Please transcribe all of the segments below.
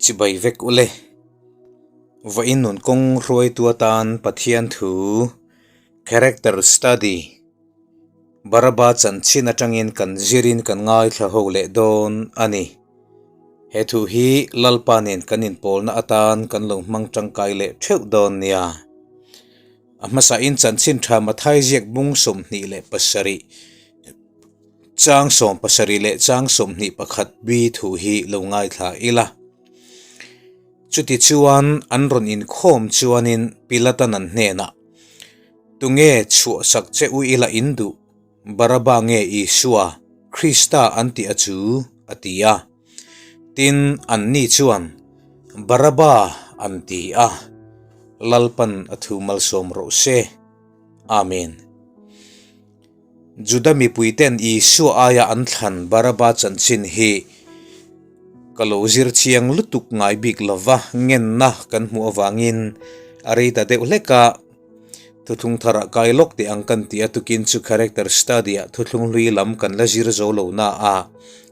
Chibai vek ule. Vawiin nun kawng hruaitu atan Pathian thu Character Study Baraba chanchin atangin kan zirin kan ngaithla ho leh dawn a ni. He thu hi Lalpa nen kan inpawlna atan kan lo hmang tangkai leh theuh dawn nia. A hmasain chanchin tha Mathai ziak bung 27 chang 70 leh chang 21 bi thu hi lo ngaithla ila. Chuti chuan an rawn inkhawm chuanin Pilatan an hnenah, Tunge chhuahsak che u ila in duh? Baraba nge Isua, Krista an tih a chu? a ti a. Tin, anni chuan, Baraba an ti a. Lalpan a thu malsawm rawh se. Amen. Juda mipuiten Isua aia an thlan Baraba chanchin hi ka lo zir chiang lutuk ngai bik lova ngenna kan hmuh avangin a rei ta deuh hlek a, thuthlung tharah kai lawk teh ang kan ti a, tukin chu character study ah thuthlung hlui lam kan la zir zo lo na a,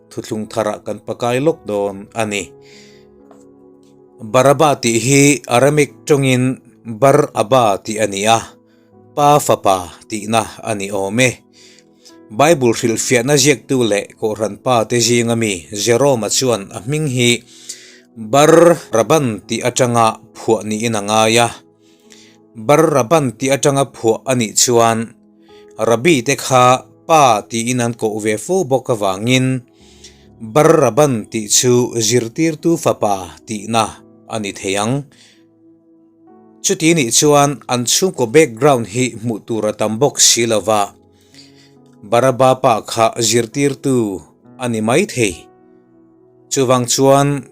thuthlung tharah kan pakai lawk dawn a ni. Baraba tih hi Aramaic tawngin Bar Abba tih a ni a. Pa Fapa tihna a ni awm e. Bible hrilhfiahna ziaktu leh Kohhran pa te zinga mi Jerome-a chuan a hming hi Bar Raban tih atanga phuah niin a ngai a. Bar Raban tih atanga phuah a nih chuan Rabbi te kha Pa tiin an koh ve fo bawk avangin Bar Raban tih chu Zirtirtu Fapa tihna a ni thei ang. Chuti nih chuan an chhungkaw background hi hmuh tur a tam bawk si lo va, Baraba pa kha zirtirtu a ni mai thei. Chuvang chuan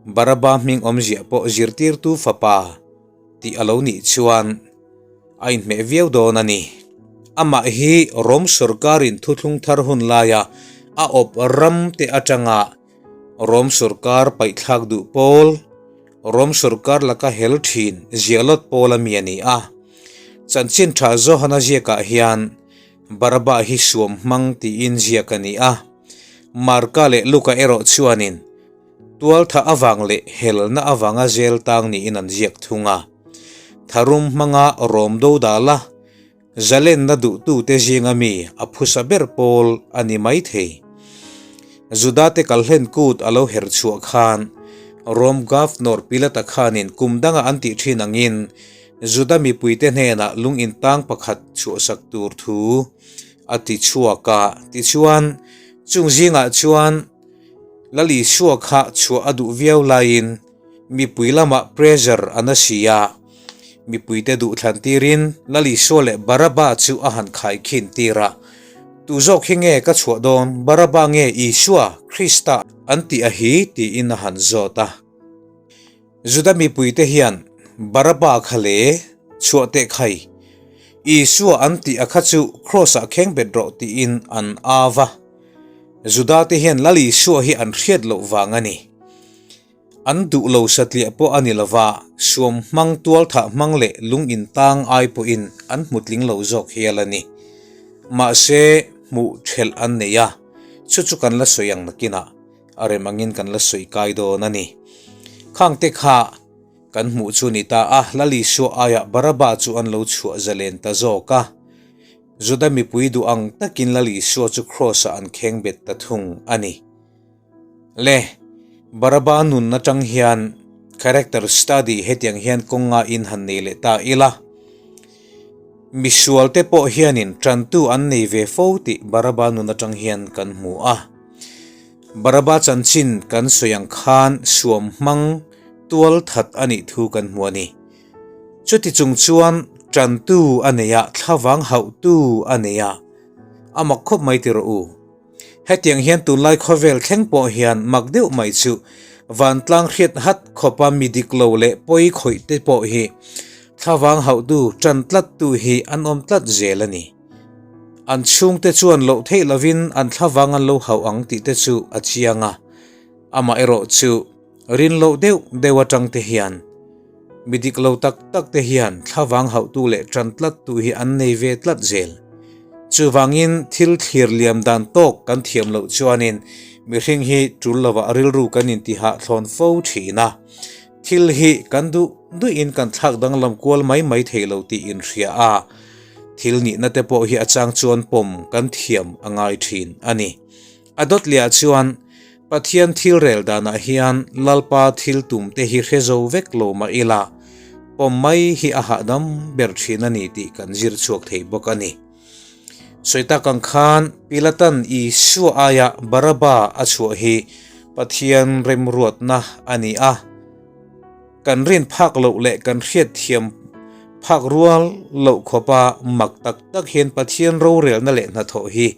Baraba hming awmzia pawh zirtirtu fapa tih a lo nih chuan a inhmeh viau dawn a ni. Amah hi Rom sorkarin thuthlung thar hun laia a awp ram te atanga Rom sorkar paihthlak duh pawl, Rom sorkar laka hel thin zialawt pawl a mi a ni a. Chanchin tha Johana ziakah hian Baraba hi suam hmang tiin ziak a ni a. Marka leh Luka erawh chuanin tualtha avang leh helna avanga zel tang niin an ziak thung a. Tharum hmanga Rom dodala Zalenna duhtute zinga mi a phusa ber pawl a ni maithei. Judate kalhlen kut a lo her chhuah khan Rom Governor Pilata khanin kum danga an tih thin angin Juda mipuite hnenah lung intang pakhat chhuahsak tur thu a ti chhuak a. Tichuan, chung zingah chuan Lal Isua kha chhuah a duh viau laiin Mipui lamah pressure a na si a, mipuite duhthlan tirin Lal Isua leh Baraba chu a han khaikhin tir a. Tu zawk hi nge ka chhuah dawn, Baraba nge Isua, Krista an tih a hi? tiin a han zawt a. Juda mipuite hian Baraba kha le chhuah teh khai, Isua an tih a kha chu Kraws-ah kheng bet rawh tiin an au va. Judate hian Lal Isua hi an hriat loh vang a ni. An duh lo satliah pawh a ni lova, suam hmang tual thah hmang leh lung intang ai pawhin an hmu tling lo zawk hial a ni. Mahse, hmuh thelh an nei a, chu chu kan la sawi ang nakinah a rem angin kan la sawi kai dawn a ni. Khangte kha kan hmuh chu ni ta a, Lal Isua aiah Baraba chu an lo chhuah zalen ta zawk a. Juda mipui duh ang takin Lal Isua chu Kraws-ah an khengbet ta thung a ni. Le, Baraba nun atang hian character study hetiang hian kawnga in han nei leh ta ila. Misual te pawh hianin tantu an nei ve fo tih Baraba nun atang hian kan hmu a. Baraba chanchin kan sawi ang khan suam hmang tual that a nih thu kan hmu a ni. Chuti chung chuan tantu a nei a, thlavang hauhtu a nei a, a mak khawp mai ti rawh u. Hetiang hian tunlai khawvel thleng pawh hian mak deuh mai chu vantlang hriat hat khawpa mi dik lo leh pawi khawih te pawh hi thlavang hauhtu tan tlattu hi an awm tlat zel a ni. An chhungte chuan loh theih lovin an thlavang an lo hauh ang tih te chu a chiang a, amaherawh chu rin loh deuh deuh atang te hian mi dik lo tak tak te hian thlavang hauhtu leh tan tlattu hi an nei ve tlat zel. Chuvangin thil thlir liam dan tawk kan thiam loh chuanin Mihring hi tul lovah rilru kan intihah thlawn fo thin a, thil hi kan duh duhin kan thlak danglam kual mai mai thei lo tih inhria a, thil nihna te pawh hi a chang chuan pawm kan thiam a ngai thin a ni. A dawt lehah chuan Pathian thil rel danah hian Lalpa thil tum te hi hre zo vek lo mah ila, pawm mai hi a hahdam ber thin a ni tih kan zir chhuak thei bawk a ni. Sawi tak ang khan Pilatan Isua aia Baraba a chhuah hi Pathian remruatna a ni a. Kan rin phak loh leh kan hriatthiam phak rual loh khawpa mak tak tak hian Pathian rorelna leh hnathawh hi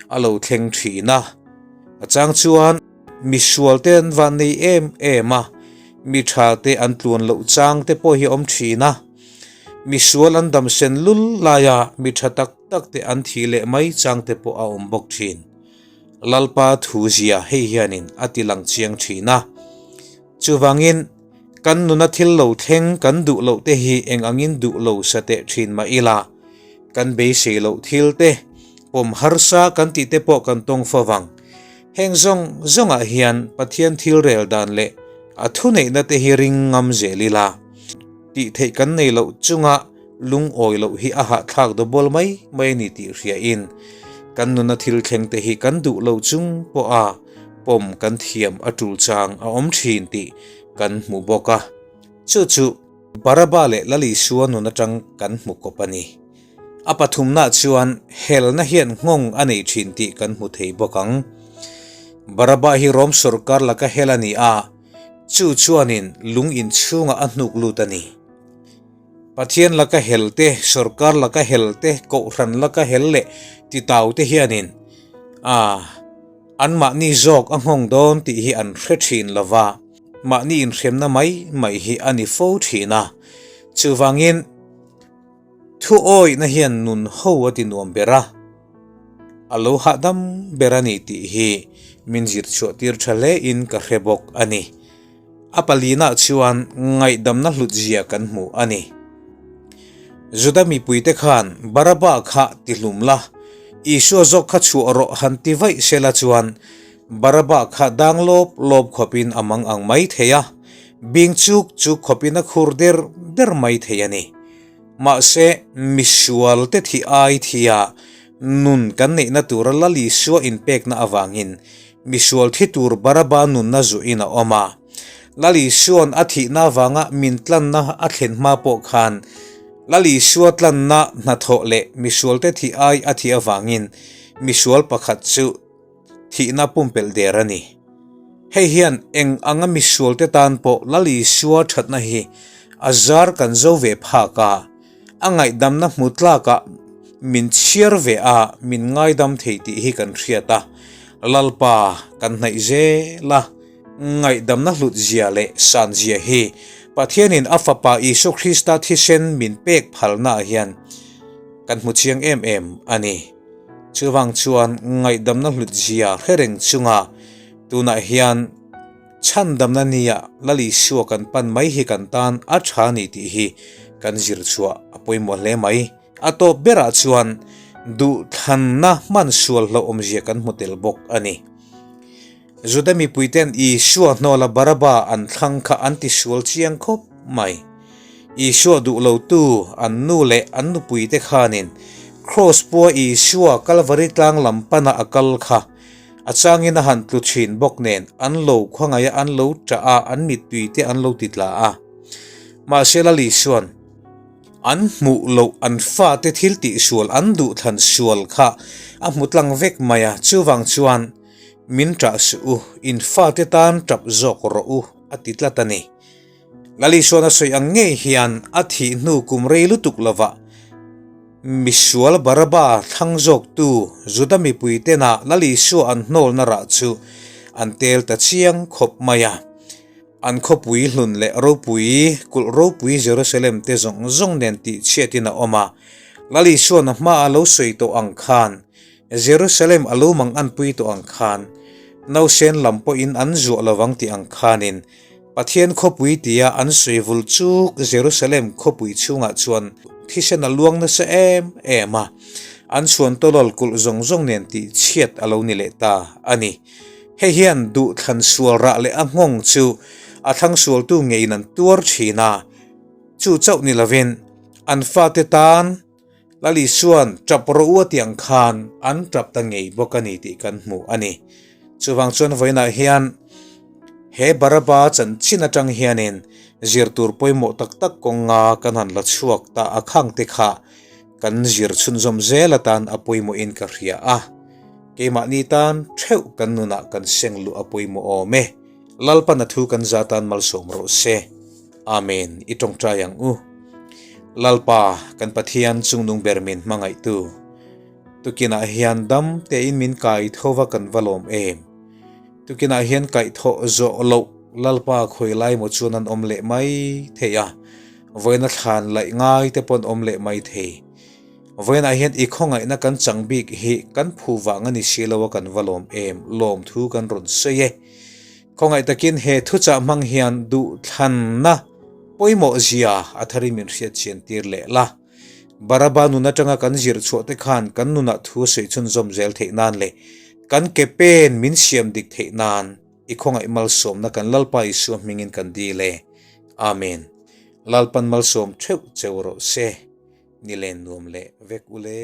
a lo thleng thin a. A chang chuan misualte an van nei em em a, mi thate an tluan loh chang te pawh hi a awm thin a. Misual an dam sen lul laia mi tha tak tak te an thih leh mai chang te pawh a awm bawk thin. Lalpa thu zia hei hianin a ti lang chiang thin a. Chuvangin, kan nuna thil lo thleng kan duh loh te hi eng angin duh lo sa teh thin mah ila, kan beisei loh thil te, pawm harsa kan tih te pawh kan tawng fo vang. Heng zawng zawngah hian Pathian thil rel dan leh a thuneihna te hi ring ngam zel ila. Tih theih kan nei loh chunga lungawi loh hi a hahthlak dawbawl mai mai a ni tih hriain kan nuna thil thleng te hi kan duh lo chung pawha pawm kan thiam a tul chang a awm thin tih kan hmu bawk a. Chu chu Baraba leh Lal Isua nun atang kan hmu kawp a ni. A pathumna chuan helna hian nghawng a nei thin tih kan hmu thei bawk ang. Baraba hi Rom sorkar laka hel a ni a. Chu chuanin lung inchhungah a hnuk lut a ni. Pathian laka hel te, sorkar laka hel te, kohhran laka hel leh titau te hianin a anmahni zawk a nghawng dawn tih hi an hre thin lo va, mahni inhremna mai mai hi a ni fo thin a. Chuvangin thu awihna hian nun ho a ti nuam ber a. A lo hahdam ber a ni tih hi min zir chhuah tir tha hle in ka hre bawk a ni. A palina chuan ngaihdamna hlut zia kan hmu a ni. Juda mipuite khan Baraba kha ti hlum la, Isua zawk kha chhuah rawh han ti vaih se la chuan Baraba kha dang lawp lawp khawpin a mang ang mai thei a, bing chuk chuk khawpin a khur der der mai thei a ni. Mahse, misualte thi ai thia nun kan neihna tura Lal Isua inpekna avangin misual thi tur Baraba nunna zuin a awm a. Lal Isua'n a thihna avanga min tlanna a thlen hma pawh khan Lal Isua tlanna hnathawh leh misualte thi ai a thih avangin misual pakhat chu thihna pumpelh der a ni. Hei hian eng anga misualte tan pawh Lal Isua thatna hi a zar kan zo ve phak a, a ngaihdamna hmu tlakah min chhiar ve a, min ngaidam thei tih hi kan hriat a. Lalpa kan hnaih zel a, ngaihdamna hlut zia leh san zia hi Pathianin a Fapa Isua Krista thisen min pek phalnaah hian kan hmu chiang em em a ni. Chuvang chuan ngaihdamna hlut zia hre reng chunga tunah hian chhandamna nia Lal Isua kan pan mai hi kan tan a tha ni tih hi kan zir chhuah a pawimawh hle mai. A tawp berah chuan duhthlanna hman sual hlauhawmzia kan hmu tel bawk a ni. Juda mipuiten Isua hnawla Baraba an thlang kha an tisual chiang khawp mai. Isua duh lotu an nu leh an nupuite khanin Kraws pua Isua Kalvari tlang lam pana a kal kha a changin a han tlu thin bawk nen an lo khawngaih a, an lo ṭah a, an mittuite an lo titla a. Mahse Lal Isua'n an hmuh loh an fate thil tihsual an duhthlan sual kha a hmu tlang vek mai a, chuvang chuan Min ṭah suh u, in fate tan ṭap zawk rawh u, a ti tlat a ni. Lalisuan a sawi ang ngei hian a thih hnu kum rei lutuk lovah misual Baraba thlang zawktu Juda mipui tena Lalisua an hnawlna rah chu an tel ta chiang khawp mai a. An khawpui hlun leh ropui, kulh ropui Jerusalem te zawng zawng nen tihchhiatin a awm a. Lalisuan a hmaa lo sawi tawh ang khan Jerusalem a lo mang anpui tawh ang khan, nausen lam pawhin an zuah lovang tih ang khanin, Pathian khawpui tia an sawi vul chuk Jerusalem khawpui chhungah chuan thisen a luang nasa em em a, an chhuan tawlawl kulh zawng zawng nen tih chhiat a lo ni leh ta a ni. Hei hian duhthlan sual rah leh a nghawng chu a thlang sualtu ngeiin an tuar thin a, chu chauh ni lovin an fate tan Lal Isua'n tap rawh u a tih ang khan an tap ta ngei bawk a ni tih kan hmu a ni. Chuvang chuan vawiinah hian he Baraba chanchin atang hianin zir tur pawimawh tak tak kawnga kan han la chhuak ta a khangte kha kan zir chhunzawm zel atan a pawimawhin ka hria a. Keimahni tan theuh kan nunah kan seng luh a pawimawh awm e. Lalpan a thu kan za tan malsawm rawh se. Amen. I tawngtai ang u. Lalpa, kan Pathian chungnung ber min hmangaihtu. Tukinah hian dam tein min kai tho va kan va lawm em. Tukinah hian kaihthawh zawh loh Lalpa khawi lai maw chuan an awm leh mai thei a, vawiina thlan laih ngai te pawh an awm leh mai thei. Vawiinah hian i khawngaihna kan chang bik hi kan phu vang a ni si lo a kan va lawm em, lawmthu kan rawn sawi e. Khawngaih takin he thuchah hmang hian duhthlanna pawimawh zia a tharin min hriat chian tir leh la. Baraba nun atanga kan zir chhuah te khan kan nunah thu sawi chhunzawm zel theih nan leh kan ke pen min siam dik theih nan i khawngaih malsawmna kan Lalpa Isua hmingin kan dil e. Amen. Lalpan malsawm theuh cheu rawh se. Ni len nuam leh vek ule.